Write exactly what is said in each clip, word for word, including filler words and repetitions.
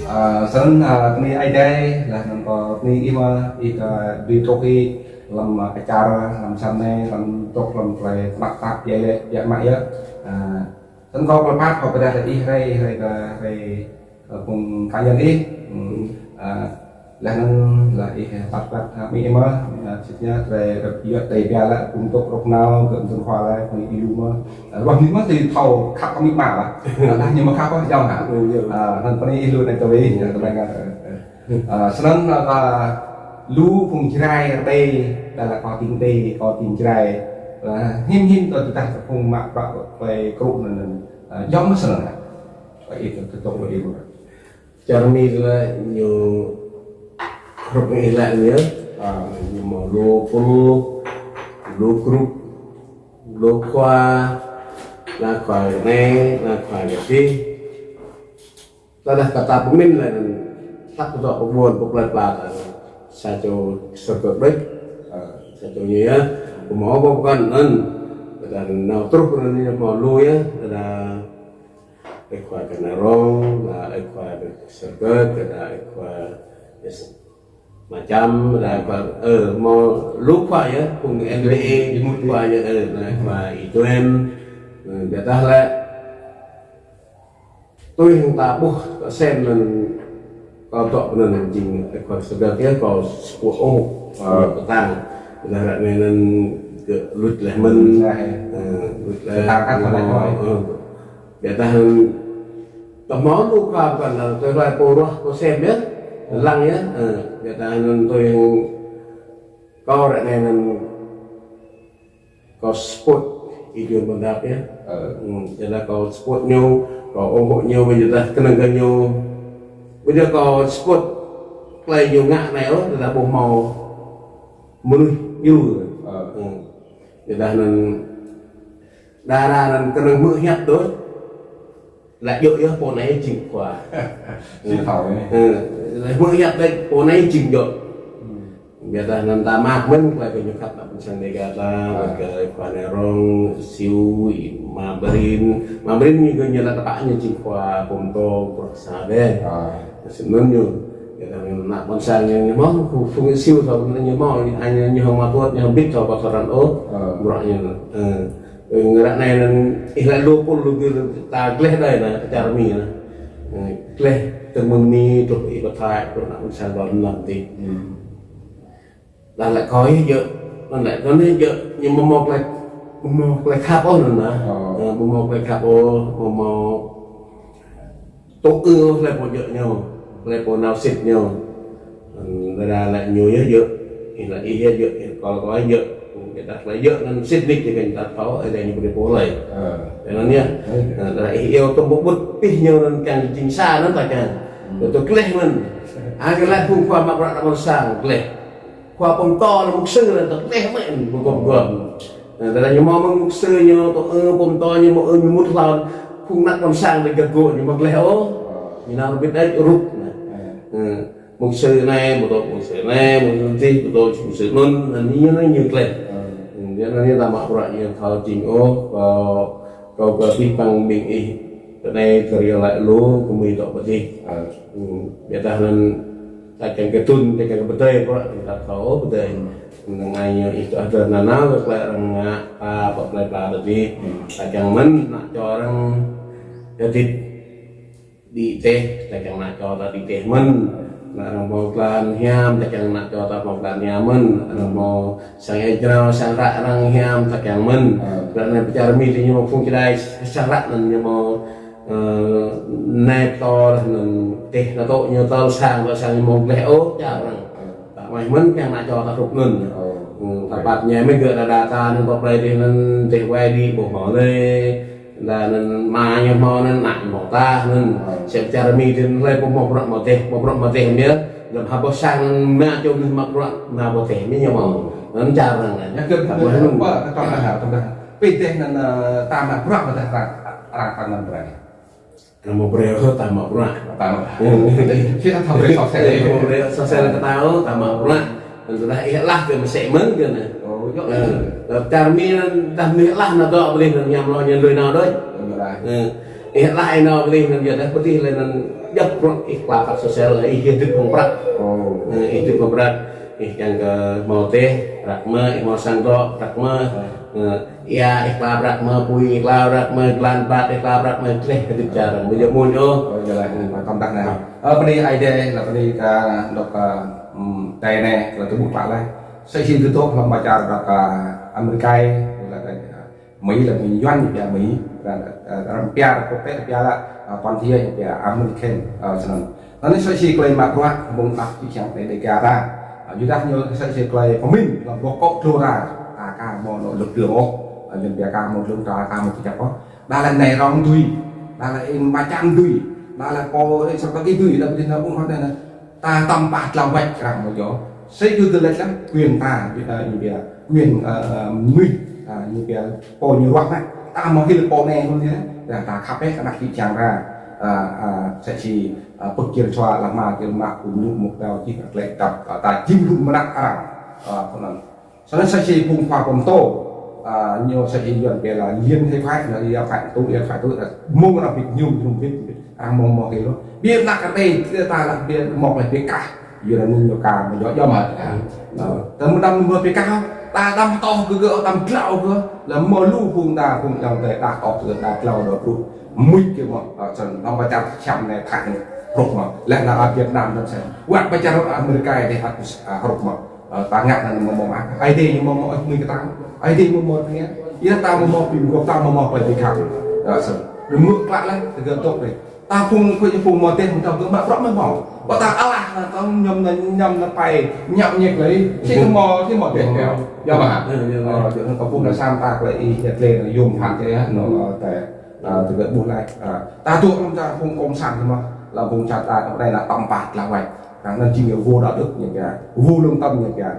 Ơ, snăn, ơ, bni Aê Diê, leh anăn kâo bni ih mơh, ih kơ dưi truh ih hlăm, ơ, ačar, hlăm čar anei, hlăm truh hlăm klei knap tap, ya, ya, ya, mă, ya. Ơ, snăn kâo kơ phat, kâo pơdah leh ih hriê, hriê kơ, hriê, ơ, phung cá nhân ih. Hmm. Ơ, leh anăn, leh ih phat, phat, ha, bni ih mơh, ơ, sĭt nia, hriê, hriê, ya, hriê, ya, leh, phung truh, truh nao, kơ msĕ khua leh, phung ih lu mơh. Ơ, wah, ñu mơh ti thâo khăp kơ amĭ ama lah. Ơ, dah ñu mơh khăp kơ jao hă. Ơ, anăn pơ anei ih lu anei tui, ơ, tơbang, ơ, ơ. Ơ, snăn, ơ, kơ lu phung Jrai rei, dah leh kâo tĭng tê, kâo tĭng Jrai. Ơ, hĭn hĭn kâo tơdah kơ phung mă bruă klei krŭ anăn, anăn. Ơ, jao mơh snăn hă. Kâo ih kơ tŭk kơ ih lu. Čar Mi leh ñu hrup ih leh ñu. Ơ, ñu mâo lu pul, lu grup, lu khua, na khua anei, na khua kơ dih. Tơdah kơ ta pơmĭn leh anăn, hlăk kơ dŏ pơbuôn pơplei pla ta. Sa čô sơkơ đuč, ơ, sa čô ñu yơh, pơmâo pơkŏn anăn. Tơdah nao truh anăn ñu mâo lu yơh, tơdah ih khua kơ Nai Rong, tơdah ih khua kơ Sơkơ, tơdah ih khua kơ Mčam, tơdah ih khua, ơ, mâo lu khua yơh, phung N B A, ih mŭt khua yơh, ơ, tơdah ih khua Y Tuên, ơ, ƀiădah leh. Tui hŏng ta ƀuh, ta sem anăn kâo dôk anăn jing ih khua Sơkơ yơh kâo spuh ôh, ơ, kơ ta. Ƀiădah ară anei anăn kơ luč leh mơ̆n. Ơ, luč leh. Ơ, ƀiădah anăn, tơ mâo lu khua kơ anăn, tui hlue pô ruah, pô sem yơh, lăng yơh, ơ, ƀiădah anăn tui hŏng kâo ară anei anăn kâo support Y Tuên Phôn Dap yơh. Ơ. Hmm, ƀiădah kâo support ñu, kâo ủng hộ ñu, ƀiădah knŏng kơ ñu. Ƀiădah kâo support klei ñu ngă anei ôh, ƀiădah ƀuh mâo mnuih ñu. Ơ. Hmm. Ƀiădah anăn đa đa anăn knŏng hmư̆ hiăp đuč. Leh djŏ yơh pô anei jing khua. Jing khua, ơ. Ơ, leh hmư̆ hiăp leh pô anei jing djŏ. Hmm. Ƀiădah anăn ta mă mơ̆n klei kơ ñu khăp anăn ƀuôn sang Dega ta, ơ, kơ khua Nai Rong, Siu, Ma Brin. Ma Brin ñu kơ ñu leh tơpă ñu jing khua pô mtô, khua sa dê. Ơ. Snăn ñu. Ƀiădah anăn ƀuôn sang ñu, ñu mâo, phung, phung Siu thâo, ñu mâo, ñu, ñu hŏng ma tuôt, ñu hŏng bĭt thâo, kơ thâo răn ôh. Ơ. Bruă ñu. Ơ. Ơ, ară anei anăn ih leh lu pul lu gĭr ta gleh đei anăn, čar Mi anăn. Ơ, gleh tơ̆ng mơ̆ng Mi truh ih pơthai, truh anăn ƀuôn sang dôk lăm ti. Hmm. Dah leh kâo yơh djŏ, anăn leh, anăn yơh djŏ, ñu amâo mâo klei, amâo mâo klei khăp ôh anăn. Ơ. Ơ, amâo mâo klei khăp ôh, amâo mâo tŭ ư ôh hlei pô djŏ ñu, hlei pô nao sĭt ñu. Ơ, leh dah leh ñu yơh djŏ, ih leh ih yơh djŏ, ih kâo kâo yơh djŏ. Ƀiădah hlei djŏ anăn sĭt nik ti kênh ta thâo, ơ, leh ñu brei pô hlei. Ơ. Leh anăn yơh. Ơ. Ơ, leh ih iêu tŭm bŭt pih ñu anăn čiăng jing sa anăn ta čiăng. Hmm. Tŭ gleh anăn. Ơ, kơ leh phung khua mă bruă anăn ƀuôn sang, gleh. Khua pô mtô leh mục sư leh tơ gleh mơ̆n, mơ̆ng gŏp gŏp. Ơ, tơdah ñu mâo mơ̆ng mục sư ñu, tơ, ơ, pô mtô ñu mâo, ơ, ñu mŭt hlăm phung anak ƀuôn sang leh găp gŭ ñu mâo gleh ôh. Ñu nao rơbĭt đĕč rup. Ơ, mục sư anei, pô dôk mục sư anei, mục sư dih, pô dôk mục sư anăn, anăn ñu, ñu gleh. Ơ. Ơ, anăn ñu ta mă bruă ñu thâo jing ôh, ơ, kâo kơ pih păng ƀing ih, kơ anei kơ riêng leh lu, kơ Mi dôk pơ dih. Ơ. Ơ, ƀiădah anăn ta čiăng kơ tŭn, ta čiăng kơ pơdei bruă, ta thâo pơdei. Năng ai ñu ih tŭ hdơr nanao kơ klei arăng ngă, ta pơ klei pla ta dih. Hmm. Ta čiăng mơ̆n, anăn čô arăng, ya dih, dih teh, ta čiăng anăn čô ta dih teh mơ̆n. Anăn arăng mâo klan hiam, ta čiăng anăn čô ta mâo klan hiam mơ̆n. Arăng mâo sang êa jrao, sang hră arăng hiam, ta čiăng mơ̆n. Hmm. Klei anei pơ čar Mi ti ñu mâo phung čơđai sang hră anăn ñu mâo Ơ, nep to leh anăn teh na tŏ ñu tơl sang, tơl sang ñu mâo gleh ôh, čar arăng. Ơ. Ta mă mơ̆n čiăng anăn čô ta hrup anăn. Ơ. Ơ, ta pap ñai mơ̆n gơ̆ đa đa ta anăn pap plei dih anăn teh wai dih ƀuh mâo leh. Đa anăn mă ñu mâo anăn anăn mâo ta anăn. Ơ. Sĭt čar Mi dih anăn hlei pô mâo bruă mâo teh, mâo bruă mâo teh mơ̆n. Lăm ha boh sang anăn mă čô mnuih mă bruă, mă boh teh mơ̆n ñu mâo. Anăn čar arăng anăn. Ñu kơ ta mă mơ̆n. Pă, ta mă ha, ta mă ha. Pih teh anăn, ơ, ta mă bruă mâo teh arăng, arăng ta anăn brei. Anăn mâo brei ôh ta mă bruă. Ta mă. Ơ. Ơ, mâo brei sôk sel kơ ta ôh, ta mă bruă. Anăn tơdah ih alah kơ msĕ mơ̆n kơ anăn. Ơ, čar Mi anăn tơdah mnuih alah nao dôk ƀlih anăn ñam lŏ ñu lui nao đuč. Ơ, ih alah ih nao ƀlih anăn yơh dah pơdih leh anăn Djăp bruă ih klă prăk sosial, ih hdĭp hŏng prăk. Ơ, ih hdĭp hŏng prăk. Ih čiăng kơ mâo deh, prăk mơh, ih mâo sang dŏ, prăk mơh. Ơ, ya, ih klă prăk mơh, pui ih klă prăk mơh, dlăng ƀă ih klă prăk mơh, dleh hdĭp čar arăng. Mâo djŏ mơ̆n ôh. Ơ, jăk leh, tăm dah nao. Ơ, bơni Aê Diê, leh bơni kơ dôk, ơ, mm, Aê Diê, leh tơ ƀuh klă leh. Sa si tơ dôk hlăm ba čar dôk, ơ, Amêrika, leh, ơ, Mỹ là mình Yuăn ñu pia Mỹ, là, là, là pia là quốc tế pia là, à, toàn thế giới ñu pia American, à, snăn. Anăn sa si klei mă bruă, mơ̆ng ăt čih čiăng klei Dega ra. À, yuadah ñu sa si klei pơmĭn, là boh kŏ dlô ra, à, ka mâo nô lực lượng ôh, à, ñu pia ka mâo dlông ra, ka mâo kjăp ôh. Đa lĕ nai rong dưi, đa lĕ ih mă čăm dưi, đa lĕ pô, ơ, sa pagi dưi, đa lĕ ƀing ta ƀuh hŏt anei nă. Ta tăm pah dlao wač arăng mâo djŏ. Sĭt yơh dơlĕč leh, quyền ta, ñu pia, ñu pia, quyền, ơ, ơ, mnuih, ơ, ñu pia, pô ñu ruah nă. Ta mâo hil pô anei hŏng ñu, ta, ta khăp hĕ, anak čih čiăng ra, ơ, ơ, sa si, ơ, pơk čir čua, lama čir mă, kơ mnuih mŭk dao čih, klei dăp, ơ, ta jing lŭ mnăk arăng, ơ, kơ anăn. Snăn sa si phung khua pô mtô, ơ, ñu sa si Yuăn pia là liên hệ phải, là ya phải tụ, ya phải tụ, là mông ra bịt nhung, nhung bịt, bịt. Arăng mâo mâo hil. Bi mnăk kơ tê, ta lĕ bi mâo klei bi kah. Yua anăn ñu ka mâo djŏ djŏ mă. Ơ, tơ mâo đăm mâo bi kah, ta đăm toh kơ gơ̆, đăm dlao kơ. Leh mâo lu phung ta, phung ayŏng adei, đa toh kơ gơ̆, đa dlao dŏ bruă. Mưč kơ mâo, ơ, snăn, đăm ba čar čăm anei thak anei. Hrôk mâo. Leh nao Việt Nam anăn snăn. Wăt ba čar Amêrika dih hăt, ơ, hrôk mâo. Ơ, ta ngă anăn mâo mâo mă. Aê Diê ñu mâo mâo ôh mưč kơ ta. Aê Diê mâo mâo mơ̆ng ñu. Yua ta mâo mâo bi mguôp, ta mâo mâo klei bi khăp. Ơ, snăn. Bi mguôp klă leh, tơgơ̆ dôk leh. Ta phung, phung, phung mâo deh, mâo dôk mă bruă mâo mâo. Bơ ta alah, ta ñăm anăn, ñăm anăn pai, ñăm ñĕk leh. Si mâo, si mâo deh, ya. Ya mă. Ơ, ya mă. Ơ, jing ta phung ta sam ta klei ih, ya klei yuôm phat ya, nô, ơ, ta. Ơ, tơgơ̆ ƀuh leh. Ơ, ta dôk hlăm ta phung cộng sản mơh, hlăm phung čar ta, anei nă tăm pah dlao wač. Ơ, anăn jing vô đạo đức ñu pia, vô lương tâm ñu pia.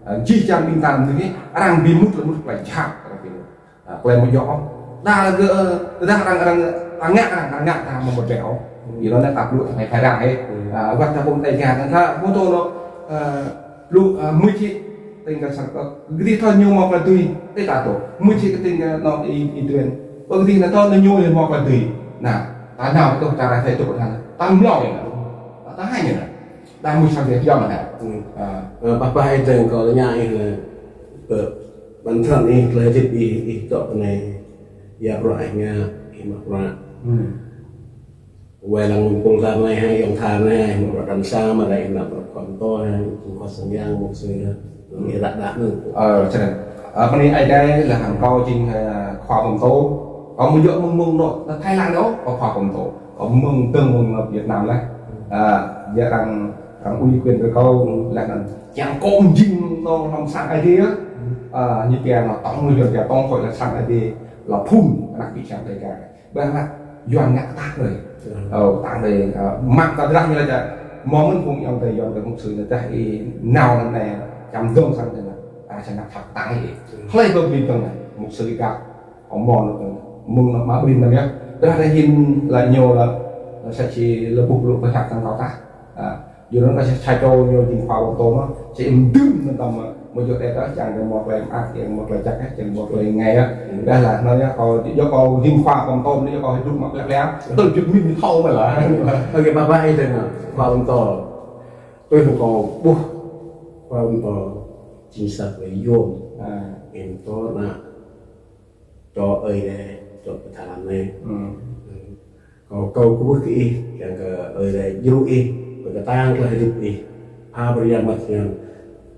Ơ, jih jang ƀing ta mnuih, arăng bi mŭt leh mŭt klei jhat, arăng bi mŭt. Ơ, klei mâo djŏ. Đa lĕ gơ̆, ơ, dah arăng, arăng, arăng ngă, arăng, arăng ngă ta mâo mâo deh ôh. Yua anăn ta blŭ thâo phai răng hĕ. Ơ, wăt ta phung Dega, ta mâo tơ nô, ơ, Lu, ơ, mưč hĕ, tĭng kơ sang kơ. Gơ̆ dih thâo ñu mâo klei dưi, tê ta tŭ. Mưč hĕ kơ tĭng kơ nô i, i tuen. Ơ, gơ̆ dih nă thâo ñu mâo klei dưi. Nă, ta nao tŭ ta rai thâo tŭ ta. Ta mlâo nă. Ta, ta hai nă. Ta mưč sang dih yơh nă. Hmm. Ơ. Ơ, pah pah ih tĭng kơ lĕ ñu ih nă. Ơ, bản thân ih, klei hdĭp ih, ih tŏ anei. Ya bruă ih ngă, ih mă bruă. Hmm. Wai lăng pul ta anei hai, ayŏng ta anei hai, mă bruă đăm sa, mă anei nă bruă khua mtô hai, khua sang yang, mục sư hai. Ñu ră đă anăn. Ơ, snăn. Ơ, bơni Aê Diê leh hŏng kâo jing, ơ, khua pô mtô. Kâo mâo djŏ mơ̆ng mơ̆ng nô, nă Thái Lan ôh, kâo khua pô mtô. Kâo mơ̆ng dơ̆ng mơ̆ng nô Việt Nam leh. Ơ, ya arăng, arăng ủy quyền kơ kâo leh anăn. Čiăng kâo jing nô hlăm sang Aê Diê. Ơ, ñu pia nô tổng, ñu pia tổng hội là sang Aê Diê là phung, anak čih čiăng Dega. Ƀiădah Yuăn ngă ktang lei. Ơ, ktang lei, ơ, mă ta drah ñu leh ča. Mâo mơ̆n phung ayŏng adei Yuăn kơ mục sư anăn dah ih nao anăn anei, čăm dơ̆ng sang anăn. Ơ, ča ngă ktang lei. Hlei kơ bi dơ̆ng anăn, mục sư găp. Ơ, mâo anăn, mơ̆ng anăn mă ƀrin anăn yơh. Dah dah hin leh ñu leh, leh sa si leh ƀuh lu pơhiăp tang kâo tah. Ơ, Yua anăn kâo sa čô ñu jing khua pô mtô mơh, si mdưm anăn tăm mơh, mâo djŏ deh tah, čiăng kơ mâo klei mơak, čiăng mâo klei jăk, čiăng mâo klei êngai yơh. Dah leh, anăn yơh kâo, yơh kâo jing khua pô mtô, anăn yơh kâo hidup mă klei klei. Tơl jŭt min thâo mơh lah. Ơ, kơ pah pah ih tĭng, khua pô mtô. Tui hŏng kâo ƀuh khua pô mtô, jing sa klei yuôm. Ơ. Ih mtô nă. Čô Ơi Adai, čô Ktalan anei. Hmm. Kâo, kâo kwưh kơ ih, čiăng kơ Ơi Adai djru ih, kơ ktang klei hdĭp ih. Pha brei ya măt ñan.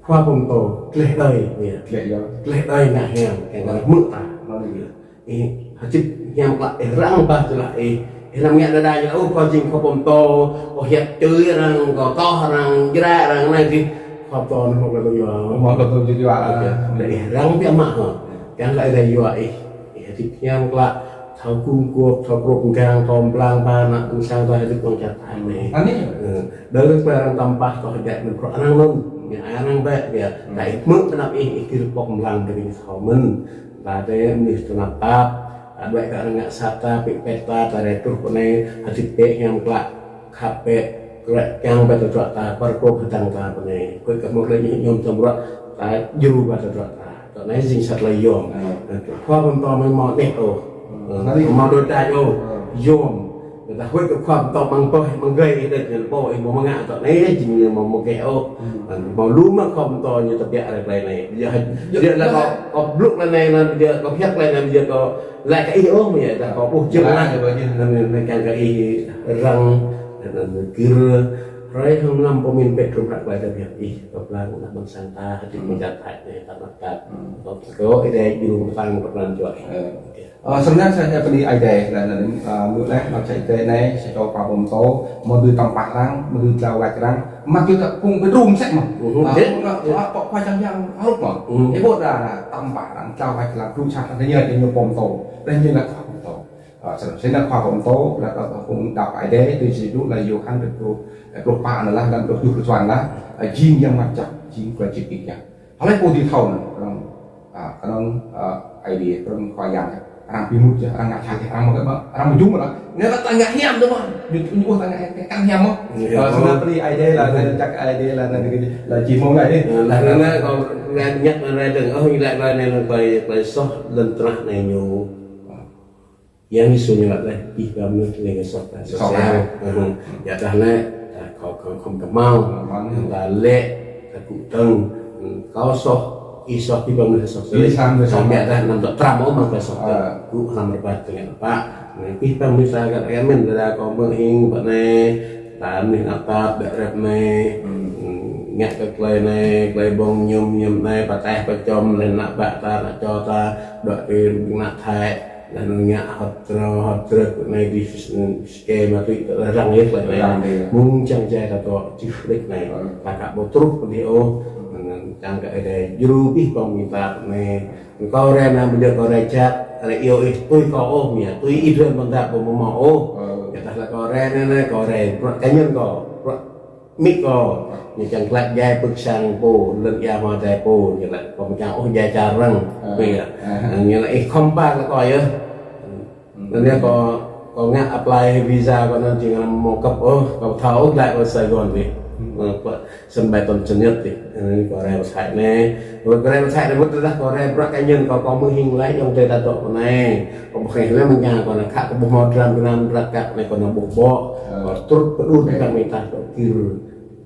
Khua pô mtô, tleh đei, ya. Tleh ya. Tleh đei ngă hiam, čiăng kơ hmư̆ ta. Anăn ya. Ih, hdĭp hiam klă, ih răng bah klă ih. Ih năm ngă đa đa ya, ơ, kâo jing khua pô mtô, kâo hiăp čư̆ arăng, kâo toh arăng, jră arăng, anei dih. Khua pô mtô anăn mâo klei yua. Mâo klei yua. Ih răng biă mă hŏ. Čiăng kơ Ơi Adai yua ih. Ih hdĭp hiam klă, thâo gum guôp, thâo krŭp mgang, thâo mblang ba, nă, ƀuôn sang ta hdĭp ƀơ̆ng čăt anei. Anei. Ơ, đa lĕ klei arăng tăm pah, thâo hdjă mĭn bruă arăng anăn, ñu arăng bĕ, ya. Hmm. Kơ ih hmư̆ tơnap ih, ih kir pŏk mblang dơ̆ng ih thâo mơ̆n. Ba dê mnuih tơnap tap, ă, đuĕ kơ arăng ngă sat ta, pĭ pĕt ta, ta rai truh pơ anei, hdĭp bĕ hiam klă, khăp bĕ, klĕ kiăng bĕ tơdruă ta, pơr krŭp hdơ̆ng ta pơ anei. Kơ kơ mâo klei ñu ñŏm tơm bruă, ta djru bĕ tơdruă ta. Tơ anei jing sa klei yuôm. Hmm. Khua pô mtô mâo mâo nĕ ôh. Hmm. Mâo đuĕ đai ôh. Hmm. Yuôm. Dah huĭ kơ khua mtô măng pơh, măng gei ih đĕt ñu pô ih mâo mơ̆ng ngă tơ anei, jing ñu mâo mơ̆ng gei ôh. Hmm. Mâo lu mă khua mtô ñu tơbiă rei klei anei. Ƀiădah, ƀiădah leh kâo, kâo blŭ klei anei, anăn ƀiădah kâo hiăp klei anei, ƀiădah kâo lač kơ ih ôh, ƀiădah kâo ƀuh jing lač. Lač, lač, lač. Anăn, anăn, anăn, kơ ih răng, anăn, anăn, gĭr, hrơi hŏng năm pô mĭn pĕ trŭm hră klei tơbiă ih, kâo plang, anăn, ƀuôn sang ta, hơdip mơ̆ng čar Thái anei, ta mă tat. Hmm. Kâo, kâo ih đei jing mtang kâo plang čuă ih. Hmm. Ơ, snăn sa čô pni Aê Diê leh anăn, ơ, mơ̆ng leh, mă sa čô Aê Diê anei, sa čô khua pô mtô, mâo dưi tăm pah arăng, mâo dưi tlao wač arăng, mă kơ ta phung bi đru msĕ mơh. Mhm. Ơ, dê, phung, dê. Ơ, pô khua čang yang hrup mơh. Mhm. Ih ƀuh dah, dah, tăm pah arăng, tlao wač arăng, đru čar arăng, ñu, ñu pô mtô, leh ñu leh khua pô mtô. Ơ, snăn, snăn khua pô mtô, leh kơ phung đăo Aê Diê, tui si dŏ leh Yôhan, dua pluh, dua pluh pă anăn leh, leh dua pluh kjuh kơ čuăn leh, ơ, jing yang mngăt jăk, jing klei čih kơ yang. Hlei pô dưi thâo anăn, arăng, ơ, knŏng, ơ, Aê Diê, knŏng Khua Yang, arăng bi mŭt yơh, arăng ngă jhat yơh, arăng mâo, arăng mâo jum leh. Ñu kăt ta ngă hiam tơ mơh, ñu, ñu ƀuh ta ngă, ngă hiam mơh. Ơ, snăn pni Aê Diê leh, leh čăk Aê Diê leh, leh, leh čih mơ̆ng leh. Ơ, leh anăn kâo leh ñăk leh leh dơ̆ng, ơ, ñu leh leh anăn klei, klei soh lăn tnah anei ñu. Yang Yêsu ñu lač leh, ih ba mnuih leh kơ soh ta. Soh ta. Ơ, ya dah leh, ta kâo, kâo khŏm kmhal. Kmhal. Ta leh, ta kŭ tơ̆ng. Kâo soh, ih soh, ih ba mnuih soh. Ih soh, ih soh. Samơ̆ ya dah năm tơ tram ôh mă ta soh ta. Ơ. Kŭ hlăm rơbat tơngan pă. Anei ih ba mnuih ta găt ya mĭn, dah kâo mơ̆ng hing ba anei, ta mnuih năp tap, ƀĕ rep anei. Hmm. Hmm, ngă kơ klei anei, klei ƀơ̆ng mñum, mñum anei, pơtah pơčăm, leh anăn bă ta, anăn čô ta, dôk ti anăn Thái. Leh anăn ngă hot trơ, hot trơ, kơ anei dih, ske ma túy, răng yơh klei anei. Răng yơh. Mơ̆ng čang jai ta dôk jih klei anei. Hmm. Ta ka ƀu truh kơ dih ôh. Hmm. Anăn čang kơ Aê Diê djru ih pô mĭn ta anei. Kâo rai anăn ƀiădah kâo rai jăk, rai iêu ih tui kâo ôh, mă, tui ih drei mơ̆ng ta ƀu mâo ôh. Hmm. Ya dah leh kâo rai anei, anei, kâo rai, bruă cá nhân kâo, bruă mĭt kâo, ñu čiăng lač jai pưk sang pô, lăn ia hma jai pô, ñu lač kâo mčang ôh jai čar arăng. Ơ. Ƀiă. Ơ. Ñu lač ih khŏm ba leh kâo yơh. Hmm. Anăn yơh kâo, kâo ngă apply visa kâo anăn jing arăng mâo kăp ôh, kâo thâo ôh lač kâo Sài Gòn dih. Hmm. Ơ, kâo sân bay Tân Sơn Nhất dih. Anăn kâo rai wăt hăi anei. Kâo rai wăt hăi anei wăt dah kâo rai bruă cá nhân kâo, kâo mơ̆ng hing lač ayŏng adei ta dôk anei. Kâo ƀuh hĕ leh mơ̆ng ña kâo anăn khă kâo ƀuh mâo dram Việt Nam brat kăk anei kâo anăn ƀuh ƀô̆. Ơ. Kâo truh kơ đuôn kơ mĭn ta dôk gĭr.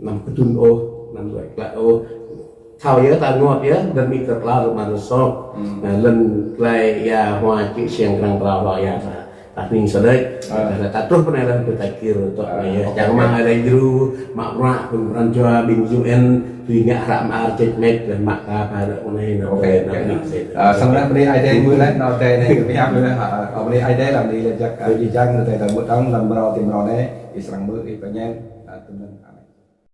Năm kdŭn ôh, năm dua klă ôh. Thâo yơh ta ngot yơh, lăn mĭn ta kla rơma rơsok. Hmm. Anăn lăn klei ya hma čư̆ siăng krăng krao hloh ya ta. Ta hnĭng sơdĕč. Ơ. Ta, ta truh pơ anei leh ta gĭr tŏ anei yơh. Ơ, ok, ok. Čang mơ̆ng ai leh djru, mă bruă, phung pran jua, ƀing U N, tui ngă hră mơar čĕč mĕč, leh mă ta pha ră anei, anăn. Ok, ok. Anăn, anăn. Ơ, snăn pni Aê Diê mơ̆ng leh, anăn Aê Diê anei, kơ pia mơ̆ng leh, ơ, ơ, pni Aê Diê lăm anei leh jăk, ơ, jih jang, anăn ta mŭt dơ̆ng, lăm mrâo ti mrâo anei, ih srăng mơ̆ng, ih pơñen, ơ, tui anăn.